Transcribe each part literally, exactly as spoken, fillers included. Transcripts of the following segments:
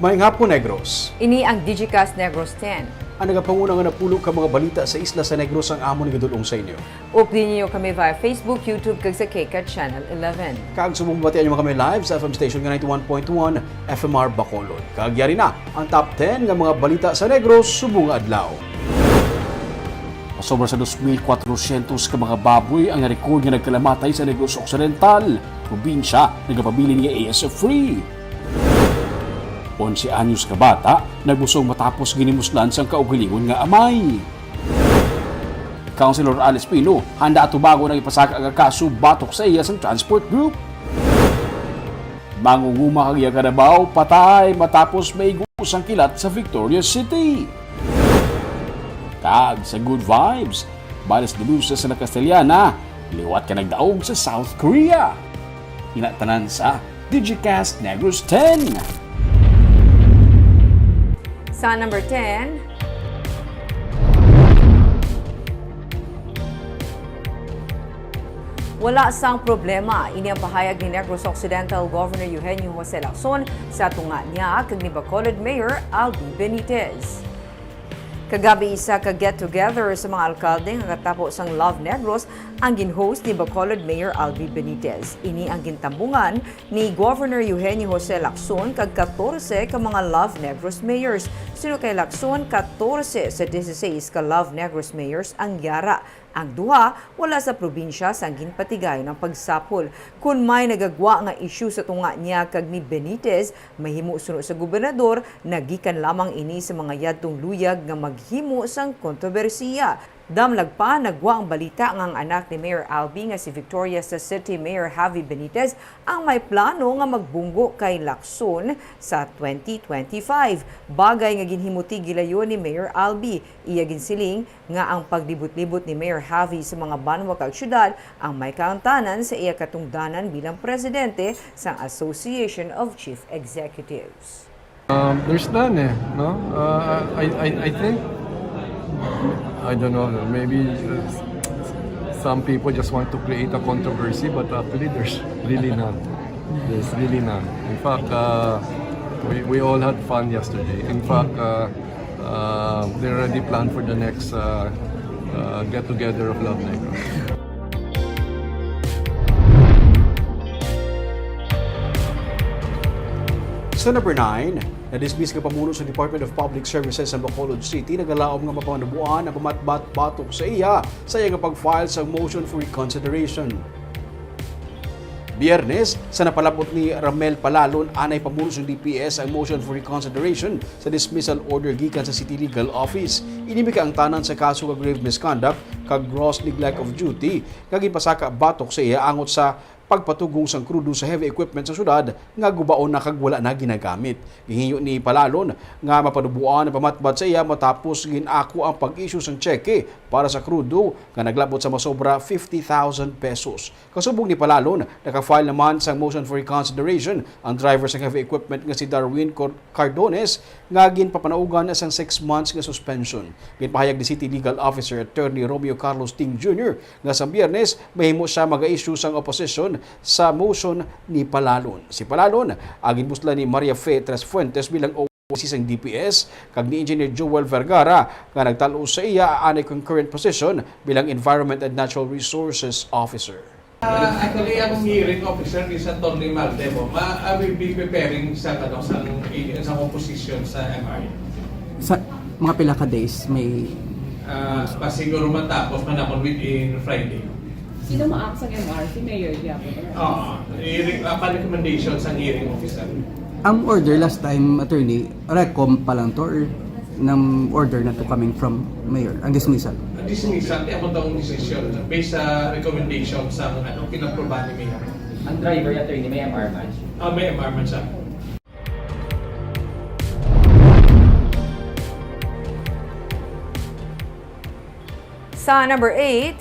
Maayong hapon, Negros. Ini ang Digicast Negros ten. Ang nagapanguna nga napulo ka mga balita sa isla sa Negros ang amon igadul-ong sa inyo. Updi ninyo kami via Facebook, YouTube, kag sa KCAT Channel eleven. Kag subong mabatian nyo kami live sa F M station nga ninety-one point one F M R Bacolod. Kag yari na ang top ten nga mga balita sa Negros subong nga adlaw. Masobra sa dos mil kwatrosyentos ka mga baboy ang na-record nga nagkalamatay sa Negros Occidental, probinsya nagapabilin nga A S F free. Onse anyos ka bata nagbusong matapos ginimuslan sang kaugalingon nga amay. Councilor Alice Pino handa atubangon ang ipasaka nga kaso batok sa iya sang transport group. Mangunguma kag iya karabaw patay matapos maigo sang kilat sa Victorias City. Kag sa Good Vibes, Balas de Luces sa Castellana liwat ka nagdaog sa South Korea. Ina tanan sa Digicast Negros ten. Sa number ten, wala sang problema. Ini ang pahayag ni Negros Occidental Governor Eugenio Jose Lacson sa tunga niya kag ni Bacolod Mayor Albi Benitez. Kagabi, isa ka get-together sa mga alkalde nga katapo sang Love Negros ang gin-host ni Bacolod Mayor Albi Benitez. Ini ang gintambungan ni Governor Eugenio Jose Lacson kag katorse ka mga Love Negros mayors. Suno kay Lacson, katorse sa dieciséis ka Love Negros mayors ang yara. Ang duha wala sa probinsya sang ginpatigayon ang pagsapol. Kon may nagagwa nga isyu sa tunga niya kag ni Benitez, mahimo suno sa gobernador, nagikan lamang ini sa mga yadtong luyag nga maghimo sang kontrobersiya. Damlag pa, nagwa ang balita nga ang anak ni Mayor Albi nga si Victorias City Mayor Javi Benitez ang may plano nga magbunggo kay Lacson sa twenty twenty-five, bagay nga ginhimo ti gilayon ni Mayor Albi. Iya ginsiling nga ang paglibot-libot ni Mayor Javi sa mga banwa kag syudad ang may kaangtanan sa iya katungdanan bilang presidente sang Association of Chief Executives. Um, there's none eh, no? Uh, I, I, I think, I don't know, maybe uh, some people just want to create a controversy, but actually there's really none. There's really none. In fact, uh, we, we all had fun yesterday. In fact, uh, uh, they're already planned for the next uh, uh, get-together of Love Negros. Sa number nine, nadismiss nga pamuno sa Department of Public Services sa Bacolod City nagalaom nga mapanabuan ang pamatbat batok sa iya sa iya nga pag-file sa motion for reconsideration. Biyernes, sa napalabot ni Ramel Palalon, anay pamuno sang D P S ang motion for reconsideration sa dismissal order gikan sa City Legal Office. Ini may kaangtanan sa kaso nga grave misconduct kag gross neglect of duty nga ginpasaka batok sa iya angot sa pagpatugong sang krudo sa heavy equipment sa syudad nga gubaon na kag wala na ginagamit. Ginhingyo ni Palalon nga mapanuboan ang pamatbat sa iya matapos gin-ako ang pag-issue sang tseke para sa krudo nga naglabot sa masobra fifty thousand pesos. Kasubong ni Palalon, naka-file naman sang motion for reconsideration ang driver sang heavy equipment nga si Darwin Cor-, Cardones nga ginpapanaugan sang six months nga suspension. Ginpahayag ni City Legal Officer Attorney Romeo Carlos Ting Junior nga sa Biyernes mahimo sia mag-issue sang opposition sa motion ni Palalon. Si Palalon ang ginbuslan ni Maria Fe Tresfuentes bilang O C sang D P S kag ni Engineer Joel Vergara nga nagtal-os sa iya anay concurrent position bilang Environment and Natural Resources Officer. Ah, actually, ang hearing officer is Attorney Malde mo. Ma, I will be preparing sa, ano, sa, sa composition sa M R. Sa mga pila ka days may Ah, pa siguro matapos man ako within Friday. Sino ma-act sa M R? Si Mayor Diaco. Oo. Hearing, ah, pa recommendation sa hearing officer. Ang order last time, attorney, recom pa lang to or ng order na to coming from mayor, ang dismissal? Ang dismissal, di ako taong desisyon. Based sa recommendation sa ano, pinaproba ni Mayor. Ang driver, attorney, may M R man? Ah, may M R man siya. Sa number eight,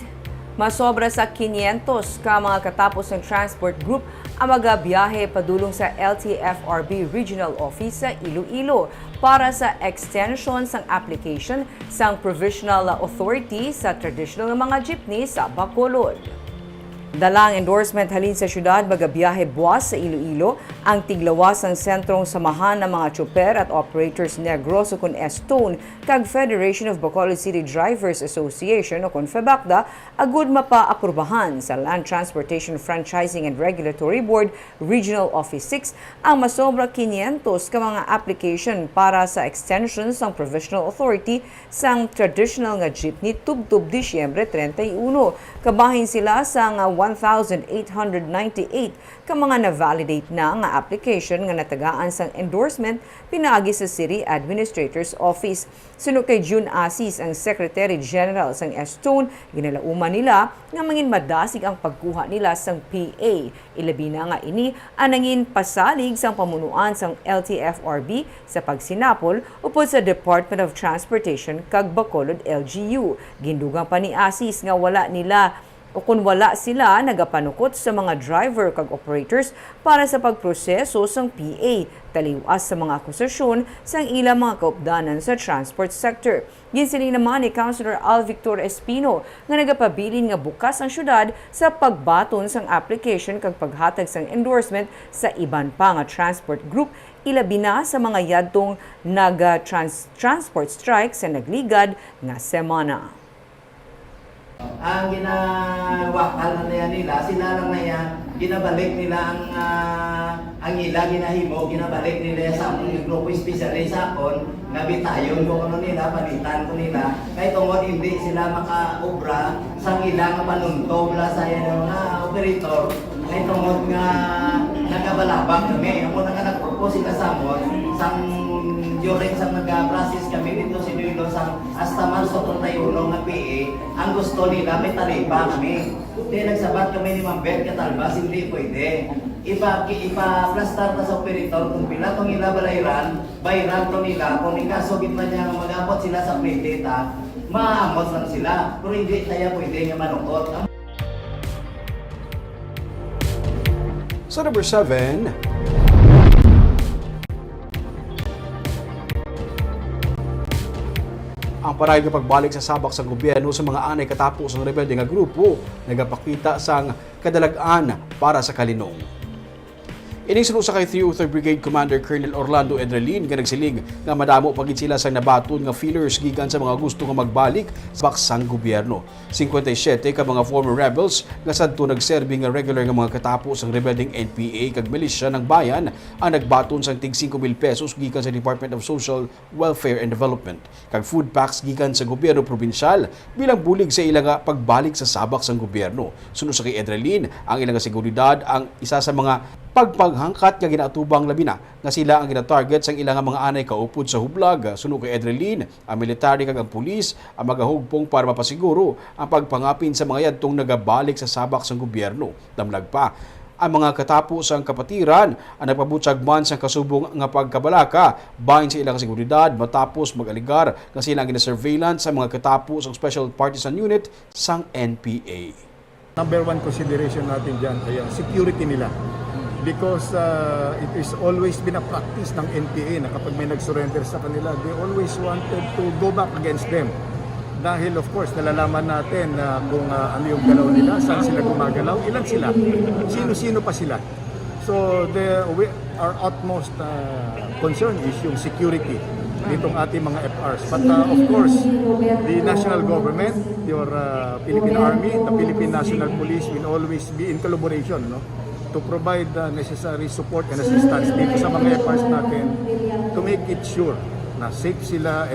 masobra sa kinyentos ka mga katapos ng transport group ang magabiyahe padulong sa L T F R B Regional Office sa Iloilo para sa extension sang application sang Provisional Authority sa traditional nga mga jeepney sa Bacolod. Dala ang endorsement halin sa siyudad, magabiyahe buas sa Iloilo ang tiglawas sang Sentrong Samahan ng mga Tsuper at Operators Negros, ukon S-TONE, kag Federation of Bacolod City Drivers Association, ukon FEBACDA, agud mapaaprubahan sa Land Transportation Franchising and Regulatory Board Regional Office six ang masobra quinientos ka mga application para sa extension sang provisional authority sang traditional nga jeepney tubtob Disyembre treinta y uno. Kabahin sila sang one thousand eight hundred ninety-eight ka mga na-validate na nga application nga natagaan sang endorsement pinaagi sa City Administrator's Office. Suno kay June Asis, ang Secretary General sang S-TONE, ginalauman nila nga mangin madasig ang pagkuha nila sang P A, ilabi na nga ini ang nangin pasalig sang pamunuan sang L T F R B sa pagsinapol upod sa Department of Transportation kag Bacolod L G U. Gindugang pa ni Asis nga wala nila o kon wala sila nagapanukot sa mga driver kag operators para sa pagproseso sang P A, taliwas sa mga akusasyon sang ilang mga kaupdanan sa transport sector. Ginsiling naman ni Councilor Alvictor Espino nga nagapabilin nga bukas ang syudad sa pagbaton sang application kag paghatag sang endorsement sa iban pa nga transport group, ilabi na sa mga yadtong naga-trans-, transport strike sa nagligad nga semana. Ang ginawakal na niya nila, sila lang na yan, ginabalik nila ang, ah, ang ila ginahimo, ginabalik nila sa among grupo, especially sa akon, nga bitayon ko kuno nila, palitan ko nila. Kay tungod hindi sila makaobra sa ila nga panunto, wala sa iya nga operator. Kay tungod nga nagabalabag kami, amo na nga nag-propose sila sa amon, sang during sa nag-process kami dito sa Iloilo, sang hasta Marso treinta y uno nga P A, ang gusto nila may taripa kami. Kaya nagsabat kami ni Ma'am Beth Catalbas, hindi pwede. Ipa-, ipaplastar ta sa operator kung pila tong ila balayran, bayran to nila. Kung ikaso gid man niya nga mag-abot sila sa plete ta, maamot lang sila. Pero hindi tayo pwede nga manukot. Sa number seven, ang parahil nga pagbalik sa sabak sang gobyerno sa mga anay katapo sang rebelde nga grupo nagapakita sang kadalag-an para sa kalinong. Ining suno sa kay Three oh three Brigade Commander Colonel Orlando Edrelin nga nagsiling nga madamo pa gid sila sang nabaton nga feelers gikan sa mga gusto nga magbalik sa sabak sang gobyerno. Singkwenta y siyete ka mga former rebels nga sadto nagserbi nga regular nga mga katapo sang rebeldeng N P A kag milisya ng bayan ang nagbaton sang tig singko mil pesos gikan sa Department of Social Welfare and Development kag food packs gikan sa gobyerno probinsyal bilang bulig sa ila nga pagbalik sa sabak sang gobyerno. Suno sa kay Edrelin, ang ila nga seguridad ang isa sa mga pagpanghangkat nga ginaatubang, labi na nga sila ang ginatarget sang ila nga mga anay kaupod sa hublag. Suno kay Edrelin, ang military kag ang pulis ang magahugpong para mapasiguro ang pagpangapin sa mga yadtong nagabalik sa sabak sang gobyerno. Damlag pa, ang mga katapo sang kapatiran ang nagpabutyag man sang kasubong nga pagkabalaka bahin sa ilang seguridad matapos mag-alegar nga sila ang gina-surveillance sa mga katapo sang Special Partisan Unit sang N P A. Number one consideration natin dyan ay ang security nila. Because, uh, it is always been a practice ng N P A na kapag may nag-surrender sa kanila, they always wanted to go back against them. Dahil of course, nalalaman natin na kung, uh, ano yung galaw nila, saan sila gumagalaw, ilan sila, sino-sino pa sila. So, the, we, our utmost, uh, concern is yung security nitong ating mga F Rs. But, uh, of course, the national government, your, uh, Philippine Army, the Philippine National Police will always be in collaboration, no, to provide the necessary support and assistance dito sa mga F Rs natin to make it sure na safe sila.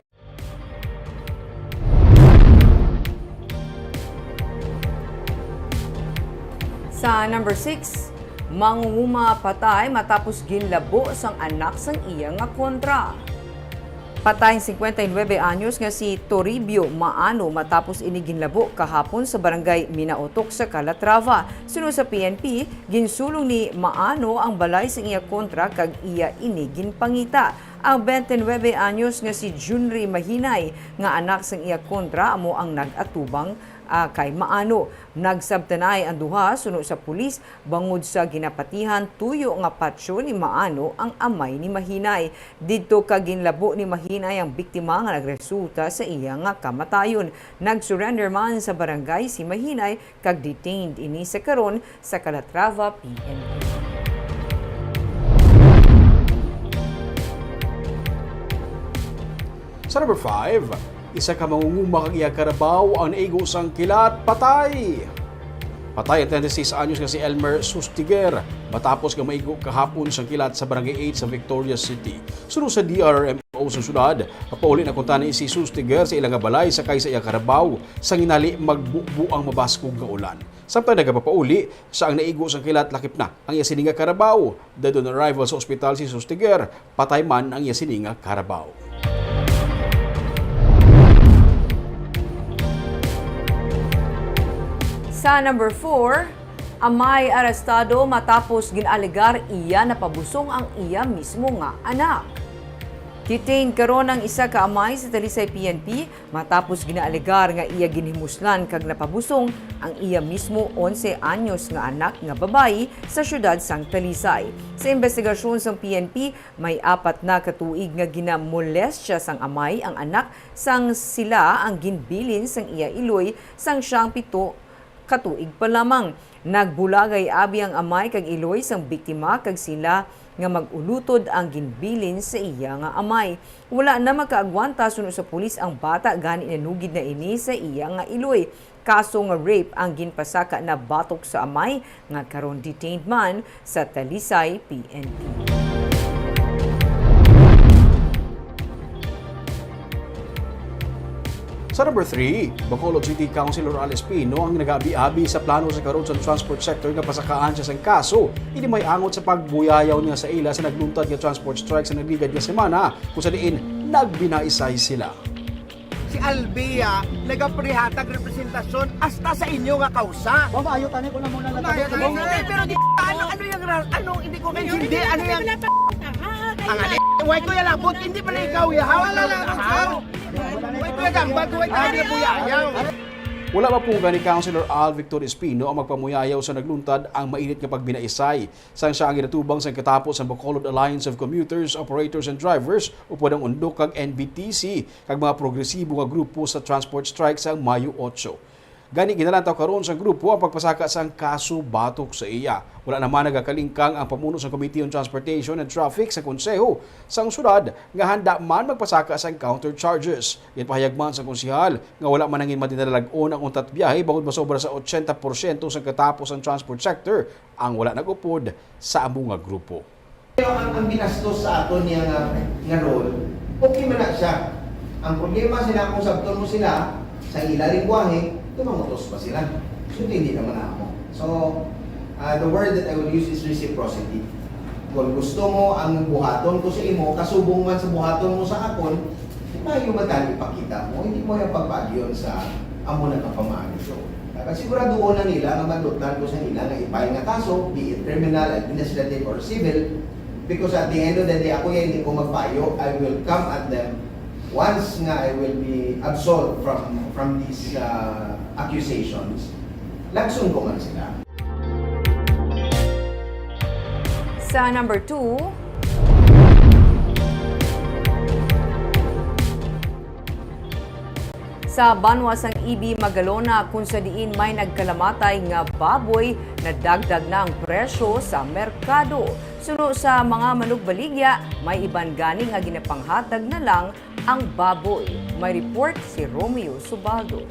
Sa number six, mangunguma patay matapos ginlabo sang anak sang iya nga kontra. Patay ang singkwenta y nuebe anyos nga si Toribio Maano matapos ini ginlabo kahapon sa barangay Minaotok sa Calatrava. Suno sa P N P, ginsulong ni Maano ang balay sang iya kontra kag iya ini ginpangita. Ang twenty-nine anyos nga si Junri Mahinay, nga anak sang iya kontra, amo ang nag-atubang, ah, kay Maano. Nagsabtanay ang duha suno sa pulis bangod sa ginapatihan tuyo nga patyon ni Maano ang amay ni Mahinay. Didto ka ginlabo ni Mahinay ang biktima nga nagresulta sa iya nga kamatayon. Nag-surrender man sa barangay si Mahinay kag detained ini sa karon sa Calatrava P N P. Sa number five, isa ka mangunguma kag iya karabaw ang naigo sang kilat, patay. Patay ang twenty-six anyos nga si Elmer Sustiger matapos nga maigo kahapon sang kilat sa Barangay eight sa Victoria City. Suno sa D R M O sa syudad, papauli na kuntani si Sustiger sa ila nga balay sakay sa iya karabaw. Sa ginali, magbubo ang mabaskog nga ulan. Samtang nagapapauli, sa ang naigo sang kilat, lakip na ang iya sini nga karabaw. Dead on arrival sa ospital si Sustiger, patay man ang iya sini nga karabaw. Sa number four, amay arestado matapos gin-alegar iya napabusong ang iya mismo nga anak. Detained karon ang isa ka amay sa Talisay P N P matapos ginaalegar nga iya ginhimuslan kag napabusong ang iya mismo onse anyos nga anak nga babayi sa siyudad sang Talisay. Sa imbestigasyon sang P N P, may apat na ka tuig nga ginamolestya sang amay ang anak sang sila ang ginbilin sang iya iloy sang siyang pito ka tuig pa lamang. Nagbulagay abi ang amay kag iloy sang biktima kag sila nga mag-ulutod ang ginbilin sa iya nga amay. Wala na makaagwanta suno sa pulis ang bata, gani nanugid na ini sa iya nga iloy. Kaso nga rape ang ginpasaka na batok sa amay nga karon detained man sa Talisay P N P. Sa number three, Bacolod City Councilor Al Espino ang nag-abi-abi sa plano sa karon sa transport sector nga pasakaan siya sang kaso. Ini may angot sa pagbuyayaw niya sa ila sa nagluntad nga transport strike sa nagligad nga semana, kung sa diin nagbinaisay sila. Si Alvea, nagaprihatag representasyon hasta sa inyo nga kausa. Ba, maayo tani ko na muna Maayo, nagkabit sa ay, bong. Hindi, pero di, ano, ano yung ra-, ano, hindi ko maintindihan, ano yung, ang ano, why ko yung labot, hindi pala ikaw, ya, how, Wala lang, how, how? Why ko yung gambag, why ko yung buyayaw? Wala pa po gani Councilor Al Victor Espino ang magpamuyayaw sa nagluntad ang mainit nga pagbinaisay. Sang siya ang ginatubang sang katapos ang Bacolod Alliance of Commuters, Operators and Drivers, upod ang Undok kag N B T C, kag mga progresibo nga grupo sa transport strike sang Mayo otso. Gani, ginalantaw karon sang grupo ang pagpasaka sang kaso batok sa iya. Wala naman nagakalingkang ang pamuno sang Committee on Transportation and Traffic sa Konseho sang Syudad nga handa man magpasaka sang counter charges. Ginpahayag man sang konsehal nga wala man nangin madinalag-on ang untat biyahe bangod masobra sa ochenta porsyento sang katapos sang transport sector ang wala nag-upod sa amo nga grupo. Ang, ang binastos sa aton niya nga, nga role, okay man na siya. Ang problema sila, kung sabton mo sila sa ila lingwahe, tumangutos pa sila. So, hindi naman na ako. So, uh, the word that I will use is reciprocity. Kung gusto mo ang buhaton ko sa imo, kasubong man sa buhaton mo sa akon, maayo man tani ipakita mo, hindi mo yung pagpagyon sa amo na kapamaagi. So, dapat siguraduhon na nila nga madutlan ko sa ila nga ipay nga kaso, be it criminal, administrative, or civil, because at the end of the day, ako yan, hindi ko magpayo, I will come at them once nga I will be absolved from, from these, uh, accusations. Lagson ko man sila. Sa number two, sa banwa sang Ibi, Magalona, kung sa diin may nagkalamatay nga baboy, nadagdag na ang presyo sa merkado. Suno sa mga manugbaligya, may iban gani nga ginapanghatag na lang ang baboy. May report si Romeo Subaldo.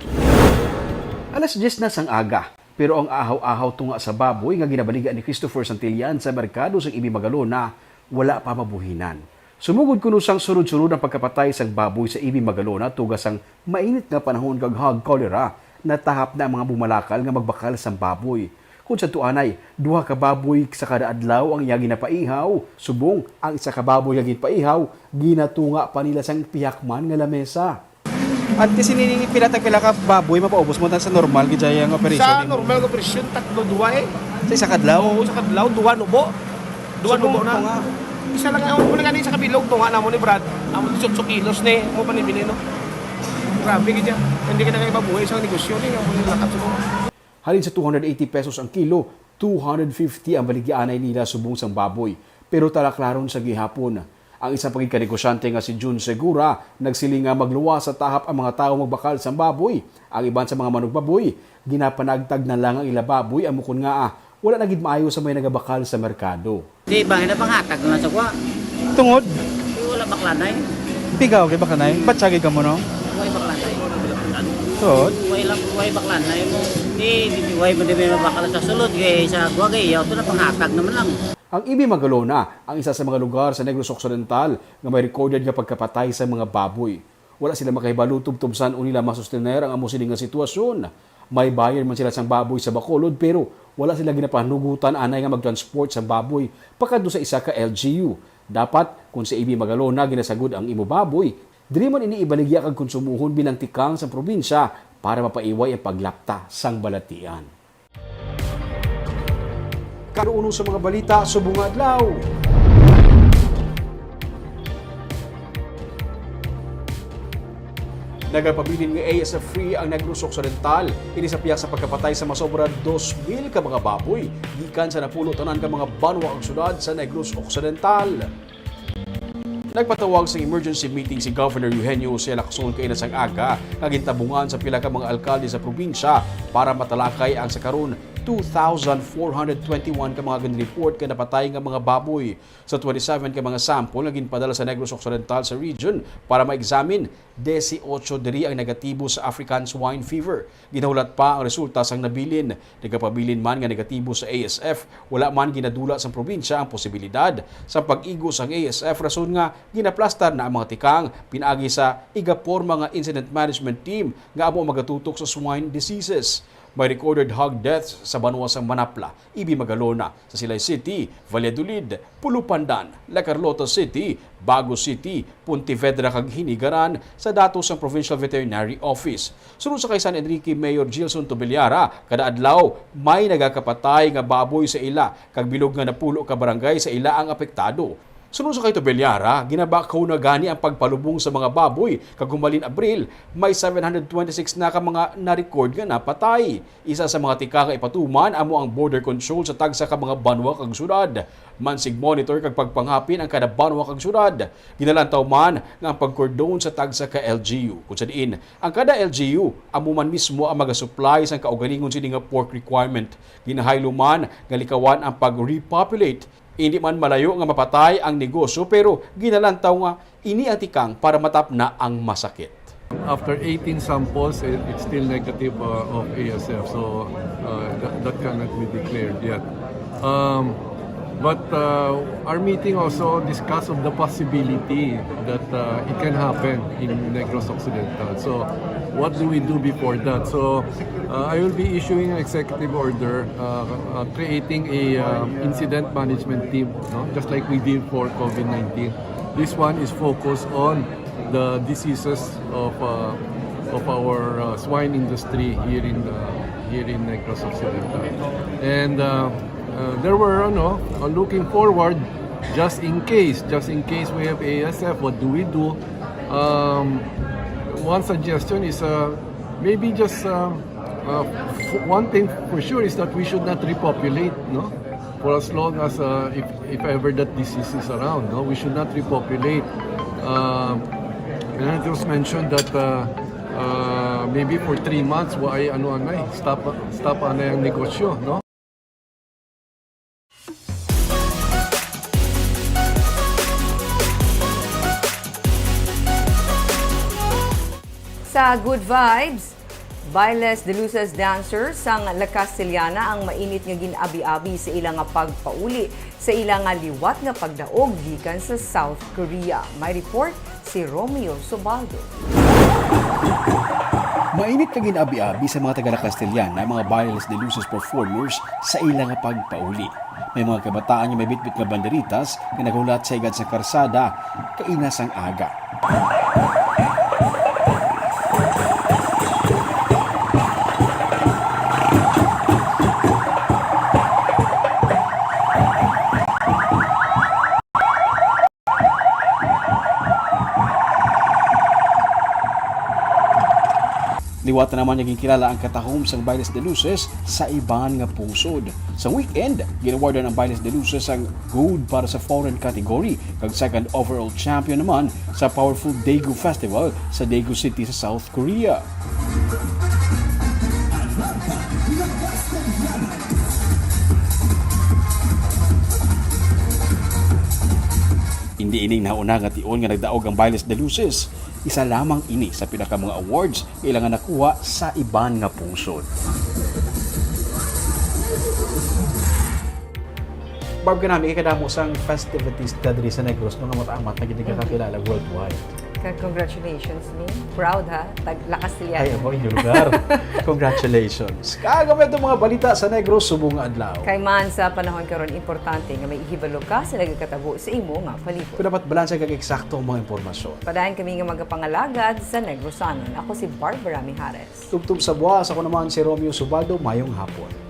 Alas diyes na sang aga, pero ang ahaw-ahaw tunga sa baboy nga ginabaliga ni Christopher Santillan sa merkado sang Ibi, Magalona, wala pa mabuhinan. Sumugod kuno sang sunod-sunod ang pagkapatay sang baboy sa Ibi, Magalona, tuga sang mainit nga panahon kag hog cholera, natahap na ang mga bumalakal nga magbakal sang baboy. Kung sa tuanay, duha ka baboy sa kada adlaw ang iya ginapaihaw. Subong, ang isa ka baboy nga ginpaihaw, ginatunga pa nila sang pihakman nga lamesa. At kasi ni pila tag pila ka baboy mapaubos mo ta sa normal gid ang operation Sa nimo? Normal nga operasyon, tatlo, duwa eh. Sa isa ka adlaw? Oo, sa kadlaw, duwa nubo. Duwa Subong nubo na. Ko nga. Isa lang ang muna gani sa kabilog, tunga na mo ni Brad. Amo disiotso kilos ni, mo pa ni bili, no? Grabe gid yan. Hindi ka na kayo mabuhay sa negosyo ni, amo ni lakat sa mga. Halin sa two hundred eighty pesos ang kilo, two hundred fifty ang baligyaanay nila subong sang baboy. Pero talaklaron sa gihapon. Ang isa pa gid ka negosyante nga si Jun Segura nagsiling nga magluwas sa tahap ang mga tawo magbakal sang baboy. Ang iban sa mga manugbaboy, ginapanagtag na lang ang ila baboy, amo kon nga, ah, wala na gid maayo sa may nagabakal sa merkado. Di ba, napanghatag na sa kuha. Tungod? Di, wala baklanay. Pigaw kay baklanay? Ba't sagay ka mo, no? Way baklanay. Tungod? Way lang, way baklanay mo. Di, di, di, way mo di may mabakal sa sulod. Kay sa kuha, kay yaw, ito na panghatag naman lang. Ang Ibi Magalona, ang isa sa mga lugar sa Negros Occidental nga may recorded nga pagkapatay sa mga baboy. Wala sila makahibalo tubtob san-o nila masustener ang amo sini nga sitwasyon. May buyer man sila sang baboy sa Bacolod, pero wala sila ginapanugutan anay nga mag-transport sang baboy pakadto sa isa ka L G U. Dapat, kung sa Ibi Magalona ginasagod ang imo baboy, diri man ini ibaligya kag konsumohon bilang tikang sang probinsya para mapaiway ang paglapta sang balatian. Kaluuno sa mga balita subong nga adlaw. Nagapabilin nga A S F free ang Negros Occidental, ini sa pihak sa pagkapatay sa masobra dos mil ka mga baboy gikan sa napulo tanan ka mga banwa kag syudad sa Negros Occidental. Nagpatawag sang emergency meeting si Governor Eugenio Jose Lacson kaina sang aga nga gintabungan sa pila ka mga alkalde sa probinsya para matalakay ang sa karon two thousand four hundred twenty-one ka mga ginreport nga napatay nga mga baboy. Sa twenty-seven ka mga sample nga ginpadala sa Negros Occidental sa region para ma-examine, disiotso diri ang negatibo sa African Swine Fever. Ginahulat pa ang resulta sang nabilin. Nagapabilin man nga negatibo sa A S F, wala man ginadula sang probinsya ang posibilidad sa pag-igo sang A S F, rason nga ginaplastar na ang mga tikang pinaagi sa igaporma nga incident management team nga amo ang magatutok sa swine diseases. May recorded hog deaths sa banwa sang Manapla, Ibi Magalona, sa Silay City, Valladolid, Pulupandan, La Carlota City, Bago City, Pontevedra kag Hinigaran sa datos sang Provincial Veterinary Office. Sunod sa kay San Enrique Mayor Gilson Tobellara, kada adlaw may nagakapatay nga baboy sa ila, kag bilog nga napulo ka barangay sa ila ang apektado. Sunod sa kay Tobellara, ginabakho na gani ang pagpalubong sa mga baboy, kag humalin Abril, may seven hundred twenty-six na ka mga na-record nga napatay. Isa sa mga tika nga ipatuman amo ang border control sa tagsa ka mga banwa kag syudad. Mansig monitor kag pagpanghapin ang kada banwa kag syudad. Ginalantaw man nga ang pagkordon sa tagsa ka L G U, kung sa diin ang kada L G U amo man mismo ang magasupply sang kaugalingon sini nga pork requirement. Ginahaylo man nga likawan ang pag-repopulate. Indi man malayo nga mapatay ang negosyo, pero ginalantaw nga ini ang tikang para matapna ang masakit. After eighteen samples, it, it's still negative, uh, of A S F. So, uh, that, that cannot be declared yet. Um, but, uh, our meeting also discussed of the possibility that, uh, it can happen in Negros Occidental. So, what do we do before that? So, uh, I will be issuing an executive order, uh, uh, creating a, uh, incident management team, no? Just like we did for COVID nineteen. This one is focused on the diseases of, uh, of our, uh, swine industry here in, uh, here in Negros Occidental. And, uh, uh, there were, ano, uh, looking forward, just in case, just in case we have A S F, what do we do? Um, one suggestion is, uh, maybe just, um, uh, f-, one thing for sure is that we should not repopulate, no? For as long as, uh, if, if ever that disease is around, no, we should not repopulate. Um, and it was mentioned that, uh, uh, maybe for three months, why, ano, ano, eh, stop, stop, ano, yung negosyo, no? Sa Good Vibes, Bailes de Luces dancers sang La Castellana ang mainit nga gin-abi-abi sa ila nga pagpauli sa ila nga liwat nga pagdaog gikan sa South Korea. May report si Romeo Sobaldo. Mainit nga gin-abi-abi sa mga taga La Castellana ang mga Bailes de Luces performers sa ila nga pagpauli. May mga kabataan nga may bitbit nga banderitas nga naghulat sa higad sa karsada kaina sang aga. Liwat na naman nga ginkilala ang katahom sang Bailes de Luces sa iban nga pungsod. Sa weekend, ginawardan ang Bailes de Luces ang gold para sa foreign category kag second overall champion naman sa powerful Daegu Festival sa Daegu City sa South Korea. Hindi ining nauna nga tion nga nagdaog ang Bailes de Luces. Isa lamang ini sa pinaka mga awards nga ila nga nakuha sa iban nga pungsod. Barb, kanami kay kadamo sang festivities diri sa Negros, no, nga mata-amat na gid nakakilala worldwide. Ka- Congratulations, Lee. Proud, ha? Tag La Castellana. Ay, ako yung lugar. Congratulations. Kag ang mga balita sa Negros subong nga adlaw. Kay man sa panahon karon, importante nga may ihibalo ka sa nagakatabo sa imo nga palibot. Kung dapat balanse kag eksakto ang mga impormasyon. Padayon kami nga magapangalagad sa Negrosanon. Ako si Barbara Mijares. Tubtob sa buwas, ako naman si Romeo Subaldo. Mayong hapon.